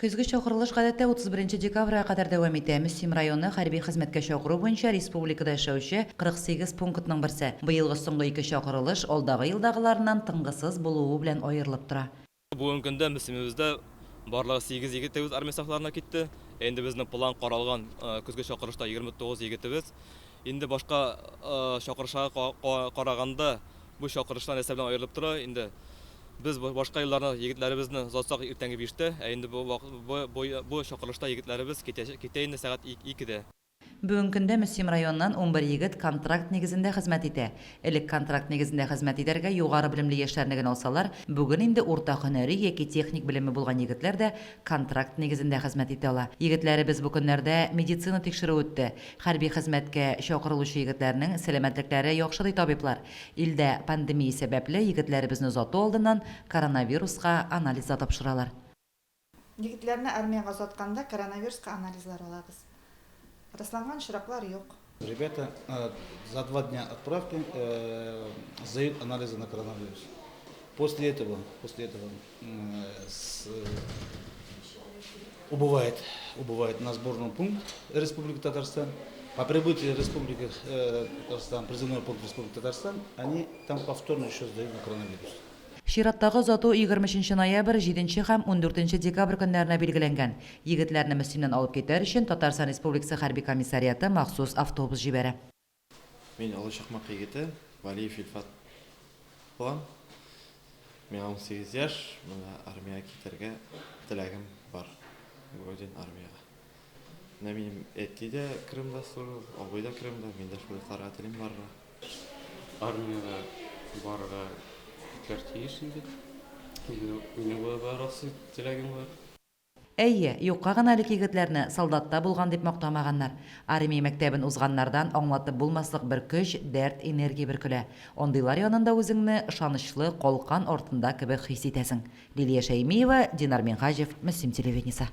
Көзге чакырылыш гадәттә 31 декабрьгә кадәр дәвам итә. Мөслим районы, хәрби хезмәткә чакыру буенча республикада эшләүче 48 пунктның берсе. Быелгы соңгы ике чакырылыш алдагы елдагыларыннан тынгысыз булуы белән аерылып тора. Бүгенге көндә Мөслимебездә барлыгы сигез егетебез армия сафларына китте. Ә инде безнең план каралган көзге чакырышта 29 егетебез. Инде башка чакырышларга караганда бу чакырышлар нәрсә белән аерылып тора? Инде без башка елларны егетләребезне озатсак иртәнге биштә, ә инде бу бу чакырылышта егетләребез китә китә инде сәгать икедә. Бүгенге көндә Мөслим районыннан 11 егет контракт нигезендә хезмәт итә. Элек контракт нигезендә хезмәт итәргә югары белемле яшьләрне генә алсалар, бүген инде урта һөнәри яки техник белеме булган егетләр дә контракт нигезендә хезмәт итә ала. Егетләребез бу көннәрдә медицина тикшерүе үтте. Хәрби хезмәткә чакырылучы егетләрнең сәламәтлекләре яхшы ди табиблар. Илдә пандемия сәбәпле, егетләребезне озату алдыннан коронавируска анализ да тапшыралар. Егетләрне армиягә озатканда коронавируска анализлар алабыз. Расланган очраклар юк. Ребята за два дня отправки сдают анализы на коронавирус. После этого, после этого с, убывает, убывает на сборный пункт Республики Татарстан. По прибытии Республики Татарстан, призывной пункт Республики Татарстан, они там повторно еще сдают на коронавирус. Чираттагы озату 23 нче ноябрь, җиденче һәм ундүртенче декабрь көннәренә билгеләнгән. Егетләрне Мөслимнән алып китәр өчен Татарстан Республикасы хәрби комиссариаты махсус автобус җибәрә. Мин Олы Чакмак егете, Вәлиев Илфат булам. Миңа 18 яшь, менә армиягә китәргә теләгем бар. Бүген армиягә. Менә минем әти дә Крымда служил, абый да Крымда, мин дә шул якларга телим барырга. Армиягә барырга егетләр тиеш инде. Минем дә барасы теләгем бар. Әйе, юкка гына элек егетләрне солдатта булган дип мактамаганнар. Армия мәктәбен узганнардан аңлатып булмаслык бер көч, дәрт, энергия бөркелә. Андыйлар янында үзеңне ышанычлы калкан артында кебек хис итәсең. Лилия Шәймиева, Динар Минһаҗев, Мөслим телевидениесе.